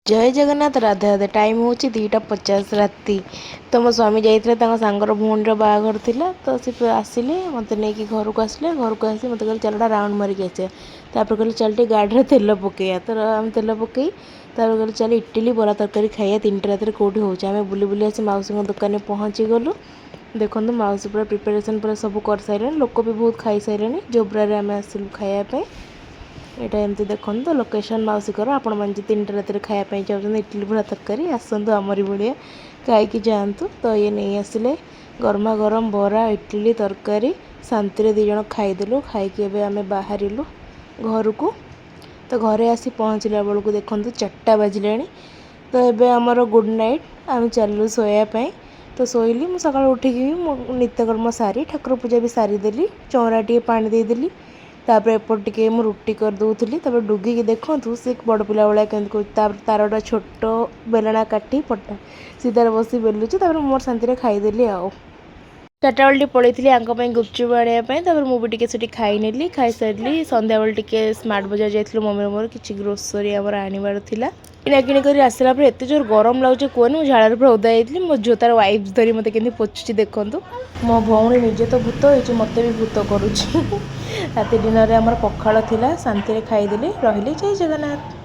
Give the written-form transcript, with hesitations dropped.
ଜୟ Jagannath, Radhe Radhe. Time ହେଉଛି 2:50 ରାତି। ତ ମୋ ସ୍ୱାମୀ ଯାଇଥିଲେ, ତାଙ୍କ ସାଙ୍ଗର ଭଉଣୀର ବାହାଘର ଥିଲା। ତ ସେ ଆସିଲେ, ମୋତେ ନେଇକି ଘରକୁ ଆସିଲେ। ଘରକୁ ଆସି ମୋତେ କହିଲେ, ଚାଲ ରାଉଣ୍ଡ ମାରିକି ଆସିବା। ତାପରେ କହିଲେ, ଚାଲ ଟିକେ ଗାଡ଼ିରେ ତେଲ ପକାଇବା। ତ ଆମେ ତେଲ ପକାଇ, ତାପରେ କହିଲେ, ଚାଲ ଇଟିଲି ବରା ତରକାରୀ ଖାଇବା। 3ଟା ରାତିରେ କେଉଁଠି ହେଉଛି? ଆମେ ବୁଲି ବୁଲି ଆସି ମାଉସୀଙ୍କ ଦୋକାନରେ ପହଞ୍ଚିଗଲୁ। ଦେଖନ୍ତୁ, ମାଉସୀ ପୁରା ପ୍ରିପାରେସନ୍ ପୁରା ସବୁ କରିସାରିଲେଣି। ଲୋକ ବି ବହୁତ ଖାଇସାରିଲେଣି। ଜୋବ୍ରାରେ ଆମେ ଆସିଲୁ ଖାଇବା ପାଇଁ। ଏଇଟା ଏମିତି ଦେଖନ୍ତୁ ଲୋକେସନ୍ ମାଉସୀଙ୍କର। ଆପଣମାନେ ଯଦି 3ଟା ରାତିରେ ଖାଇବା ପାଇଁ ଚାହୁଁଛନ୍ତି ଇଟିଲି ବରା ତରକାରୀ, ଆସନ୍ତୁ, ଆମରି ଭଳିଆ ଖାଇକି ଯାଆନ୍ତୁ। ତ ଇଏ ନେଇ ଆସିଲେ ଗରମା ଗରମ ବରା, ଇଟିଲି, ତରକାରୀ। ଶାନ୍ତିରେ ଦୁଇ ଜଣ ଖାଇଦେଲୁ। ଖାଇକି ଏବେ ଆମେ ବାହାରିଲୁ ଘରକୁ। ତ ଘରେ ଆସି ପହଞ୍ଚିଲା ବେଳକୁ ଦେଖନ୍ତୁ 4ଟା ବାଜିଲାଣି। ତ ଏବେ ଆମର ଗୁଡ଼୍ ନାଇଟ୍, ଆମେ ଚାଲିଲୁ ଶୋଇବା ପାଇଁ। ତ ଶୋଇଲି ମୁଁ। ସକାଳୁ ଉଠିକି ମୁଁ ନିତ୍ୟକର୍ମ ସାରି ଠାକୁର ପୂଜା ବି ସାରିଦେଲି। ଚଉଁରା ଟିକେ ପାଣି ଦେଇଦେଲି। ତାପରେ ଏପଟେ ଟିକେ ମୁଁ ରୁଟି କରିଦେଉଥିଲି। ତାପରେ ଡୁଗିକି ଦେଖନ୍ତୁ, ସେ ବଡ଼ ପିଲା ଭଳିଆ କେମିତି କହୁଛି। ତାପରେ ତାର ଗୋଟେ ଛୋଟ ବେଲଣା କାଠି ପଟା ସିଧାରେ ବସି ବେଲୁଛି। ତାପରେ ମୁଁ ମୋର ଶାନ୍ତିରେ ଖାଇଦେଲି। ଆଉ 4ଟା ବେଳେ ଟିକେ ପଳେଇଥିଲି ୟାଙ୍କ ପାଇଁ ଗୁପଚୁପ୍ ଆଣିବା ପାଇଁ। ତାପରେ ମୁଁ ବି ଟିକେ ସେଠି ଖାଇନେଲି। ଖାଇସାରିଲି, ସନ୍ଧ୍ୟାବେଳେ ଟିକେ ସ୍ମାର୍ଟ ବଜାର ଯାଇଥିଲୁ ମମିର ମୋର। କିଛି ଗ୍ରୋସରୀ ଆମର ଆଣିବାର ଥିଲା। କିଣାକିଣି କରି ଆସିଲା ପରେ ଏତେ ଜୋର ଗରମ ଲାଗୁଛି କୁହନି, ମୁଁ ଝାଳରେ ପୁରା ଓଦା ଯାଇଥିଲି। ମୋ ଝିଅ ତାର ୱାଇପ୍ସ ଧରି ମୋତେ କେମିତି ପୋଛୁଛି ଦେଖନ୍ତୁ। ମୋ ଭଉଣୀ ନିଜେ ତ ଭୂତ ହେଇଛି, ମୋତେ ବି ଭୂତ କରୁଛି। ରାତି ଡିନରରେ ଆମର ପଖାଳ ଥିଲା, ଶାନ୍ତିରେ ଖାଇଦେଲି। ରହିଲି, ଜୟ ଜଗନ୍ନାଥ।